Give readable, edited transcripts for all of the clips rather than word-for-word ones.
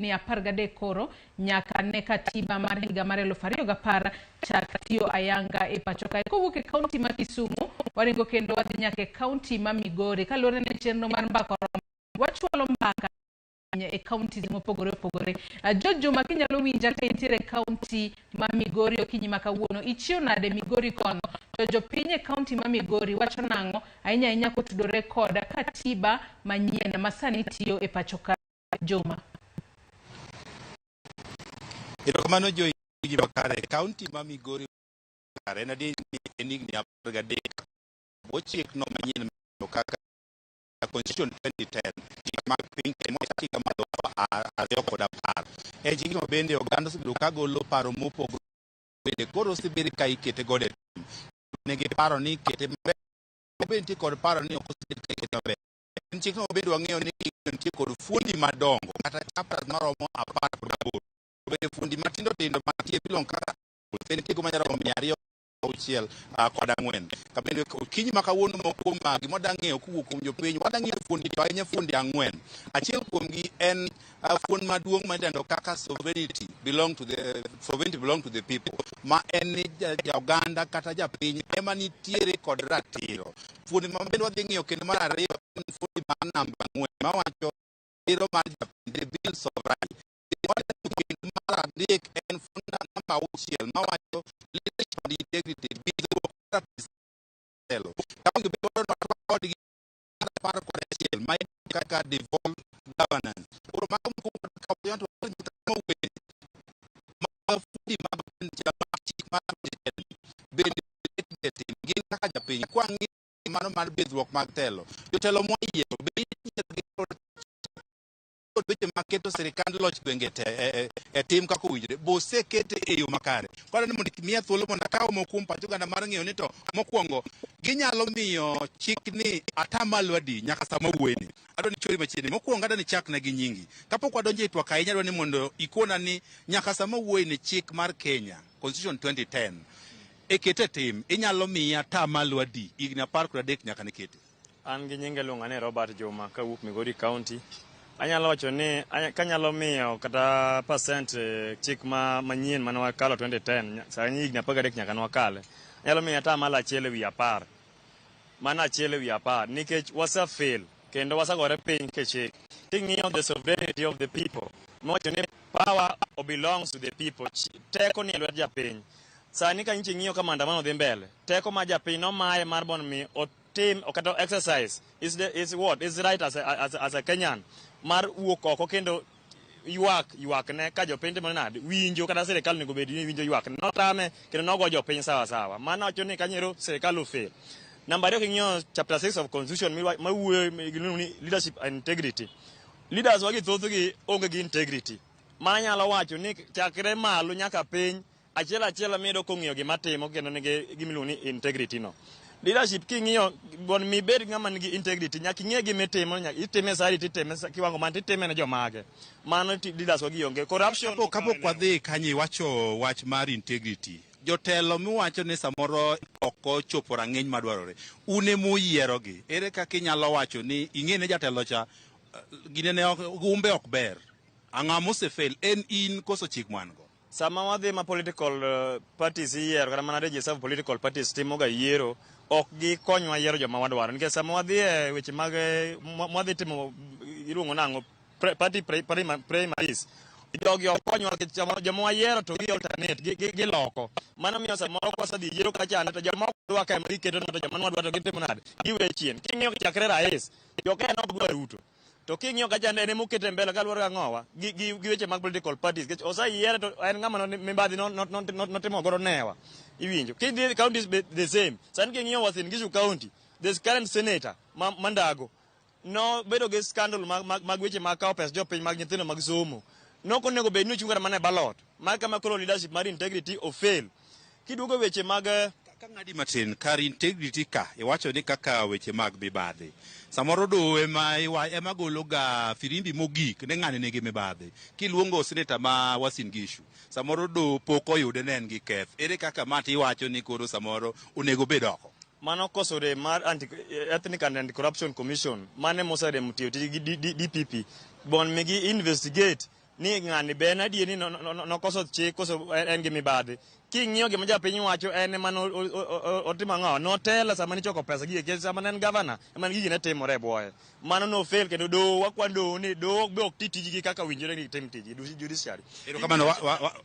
Higni 13 koro nyaka ne katiba mar higa mar 2010 chak tiyo ayanga e pacho kae. Kowuok e kaunti ma Kisumu, waringo kendo wadhi nyaka e kaunti ma Migori. Kaluwore ne chenro mar mbaka oromo, wachwalo mbaka e counties mopogore opogore. George Juma, kinyalo winja ka intiere e kaunti ma Migori okinyi ma kawuono, ichiew nade Migori kono? To jopiny e kaunti ma Migori wacho nang'o ahinya ahinya kotudore kod katiba manyien ma sani tiyo e pacho kae? Juma. Erokamano Joy makare. Kaunti ma Migori kare en adier ni en higni 13 bwo chikno manyien kaka Constitution 2010 chik mag piny Kenya mochak higa mar 2010. En chikno bende oganda osebedo ka golo paro mopogore bende koro osebed ka ikete godo e tim. Nigi paro ni ikete maber, bende nitie kod paro ni ok osebed ka ikete maber. En chikno bende wang'eyo ni nitie kod fuondi madongo kata chapters maromo 18. Bende fuondi matindo tindo mantie miluongo kaka nitie go manyalo romo 264. Kabende okinyi ma kawuono moko kuom gima wadwa ng'eyo kowuok kuom jopiny, wadwa ng'iyo fuondi to ahinya fuondi ang'wen. Achiel kuomgi en fuond maduong' ma idendo kaka sovereignty belong to the people, ma en ni ja oganda kata japiny ema nitiere kod ratiro. Fuondi ma bende wadhi ng'iyo kendo mar ariyo en fuondi mar namba 4 mawacho ratiro mar japiny, the Bills of Rights. Kendo mar adek en fuond namba 6 mawacho leadership and integrity, bidhruok mar telo. Kaonge bende wadwa kodgi mar 11 ma kaka devolved governance. Koro mago moko ka to mag fundi mag chik mar bende gin kaka japiny kwa ng'iyo mano mar bidhruok mag telo. Jotelo mwayiero be kod weche mag keto sirikand loch gwenge e tim kaka owinjore bo osekete e yo makare. Koro ni mondo imiya thuolo mondo akaw moko kuom pach oganda mar ng'eyo ni to mokwongo ginyalo miyo chik ni atamalo adi nyaka sama wuoyeni. Adwa ni chori machiegni. Mokwongo adwa ni chakna gi nyingi. Kapok wadonjo e twak ahinya adwa ni mondo ikona ni nyaka sama wuoyeni chik mar Kenya Constitution 2010 e kete tim inyalo miya atamalo adi higni 13 nyaka ne kete. An gi nyinga iluonga ni Robert Juma kawuok Migori County. Anyalo wacho ni kanyalo miyo kata percent chik ma manyien mane wakalo 2010 sani higni 13 nyaka ne wakale. Anyalo miyo atamalo 1 ewi 10. Mano 1 ewi 10 nikech wase fail kendo wasagore piny ke chik. King'iyo the sovereignty of the people miwacho ni power belongs to the people. Teko ni e lwet japiny. Sani ka nyicha ing'iyo ka maandamano dhi mbele, teko ma japiny nomaye mar mondo mi otim kata exercise is the is what is right as a Kenyan mar wuok oko kendo ywak ywakne ka jopiny timo nade winjo kata sirikal onego bed ni winjo ywakne notame kendo nogo jopiny sawa sawa. Mano wacho ni kanyero sirikal ofail. Namba ariyo, king'iyo chapter 6 of constitution mawuoyo giluongo ni leadership and integrity, leaders wagi thothgi onge gi integrity. Mana nyalo wacho ni chakre malo nyaka piny achiel achiel miyudo kong'iyo gima timo kendo nigi gima iluongo ni integrity no. Leadership king'iyo mondo mi ibed ng'ama nigi integrity nyaka ing'e gima itimo, nyaka itime sari titime kiwango mane titime ne jomage. Mano leaders wagi onge corruption. Kapok wadhi kanyo iwacho wach mar integrity. Jotelo miwacho ni samoro ok ochopo rang'iny madwarore. Un emuyierogi. Ere kaka inyalo wacho ni ing'e ni jatelo cha gine ne umbe ok ber. Ang'o mose fail? En in koso chik mwan go? Sama wadhi ma political parties iyiero kata mana register of political parties timo ga yiero, ok gikonywa yiero joma wadwaro nikech sama wadhi e weche mag mwadhi timo iluongo nang'o party primaries, jogi ok konywa nikech joma wayiero to gi alternate giloko. Mano miyo samoro kwasedhi yiero kachande to joma ok dwa ka ema giketo to joma nwadwa to gitimo nade, giwe chien. King'iyo chakre rais, jo Kenya ne ok dwa Ruto. To king'iyo kacha en emokete mbele kaluwore gang'owa gi weche mag political parties nikech oseyiere to en ng'ama mibadhi notimo godo newa. Iwinjo. Kidhi counties be the same. Sani king'iyo Uasin Gishu County, this current senator ma Mandago nobedo gi scandal mag weche mag kawo pes jopiny mag nyithindo mag somo. Nok onego bed ni ochung' kata mana e ballot. Mar kama koro leadership mar integrity ofail. Kiduogo weche mag Ka ng'adi matin kar integrity ka iwacho ni kaka weche mag mibadhi. Samoro doho ema ema golo ga firimbi mogik ne ng'ani nigi mibadhi. Kiluongo seneta ma Uasin Gishu, samoro doho pok oyude ne en gi keth. Ere kaka ma tiwacho ni koro samoro onego bed oko? Mano koso rem mar anti, Ethnic and Anti-Corruption Commission mane moseremo tiyo tij gi DPP mondo mi gi investigate. ni ng'ani be en adier ni nokoso chik koso en gi mibadhi. King'iyo gima japiny wacho en ema otimo ang'o? Notelo sama nichoko pesa gi nikech sama ne en gavana ema gigi ne timore e bwoye. Mano no fail kendo doho wakwa doho ni doho be ok ti tijgi kaka owinjore ni gitim tijgi judiciary. Erokamano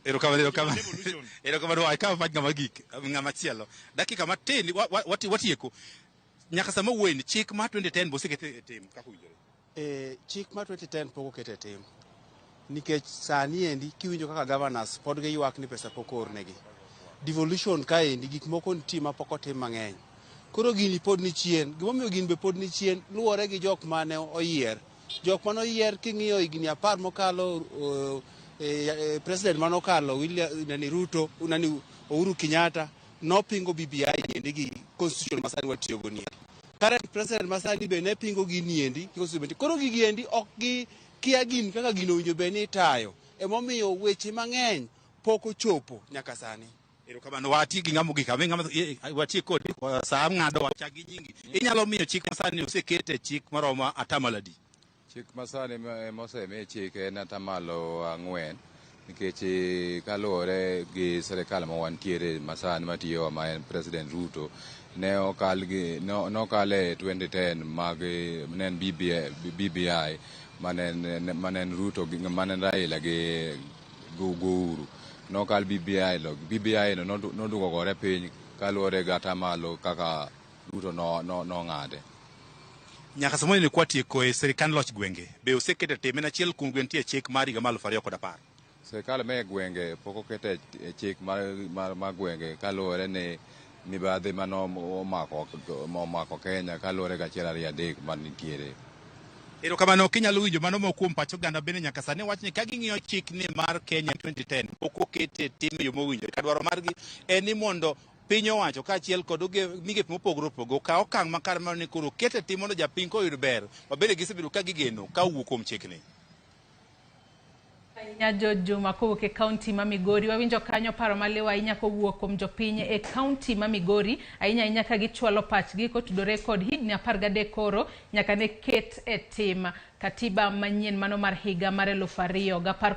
erokamano erokamano erokamano wa pach ng'ama gik ng'ama chielo. Dakika matin watieko. Nyaka sama wuoyeni chik mar 2010 be oseket e tim kaka owinjore. Chik mar 2010 pok oket e tim nikech sani endi kiwinjo kaka governors pod giywak ni pesa pok oornegi. Devolution kaendi gik moko nitie ma pok otim mang'eny. Koro gini pod ni chien. Gimomiyo gini be pod ni chien luwore gi jok mane oyier. Jok mane oyier king'iyo higni 10 mokalo president manokalo William nani Ruto nani Uhuru Kenyatta nopingo BBI endi gi constitution masani watiyogo ni. Current president masani be ne pingo gini endi. Koro gigi endi ok gi kia gin kaka gino owinjo bed ni itayo. Emomiyo weche mang'eny pok ochopo nyaka sani. Erokamano wati gi ng'ama ogik ame ng'ama wati kodi sa ng'ado wachak gi nyingi. Inyalo miyo chik masani osekete chik maromo atamalo adi? Chik masani mosemi chik en atamalo 4 nikech kaluwore gi sirikal ma wantiere masani matiyowa ma en President Ruto ne okal gi nokal e 2010 mag ne en BBI mane en Ruto mane en Raila gi Uhuru nokal BBI no BBI no noduogo gore piny kaluwore gi atamalo kaka Ruto nong'ade. Nyaka samoro ni kwatieko e sirikand loch gwenge be osekete e tim en achiel kuom gweng' nitie chik mar higa mar 2010. Sirikal me gwenge pok okete e chik mar gwenge kaluwore ni mibadhi mane omako Kenya kaluwore gi 1 2 3 manitiere. Erokamano kinyalo winjo mano moko kuom pach oganda bende nyaka sani wach ni ka ging'iyo chik ni mar Kenya 2010 pok okete e tim e yo mowinjore. Ka dwaro margi en ni mondo piny owacho kaachiel kod migepe mopogore opogore okaw okang' makare mar ni koro okete tim mondo japiny koyud ber ma bende gisebedo ka gigeno ka owuok kuom chikni. Ahinya George Juma kowuok e kaunti ma Migori. Wawinjo kanyo paro maliw ahinya kowuok kuom jopiny e kaunti ma Migori, ahinya ahinya ka gichwalo pachgi kotudore kod higni 13 koro nyaka ne ket e tim katiba manyien mano mar higa mar 2010.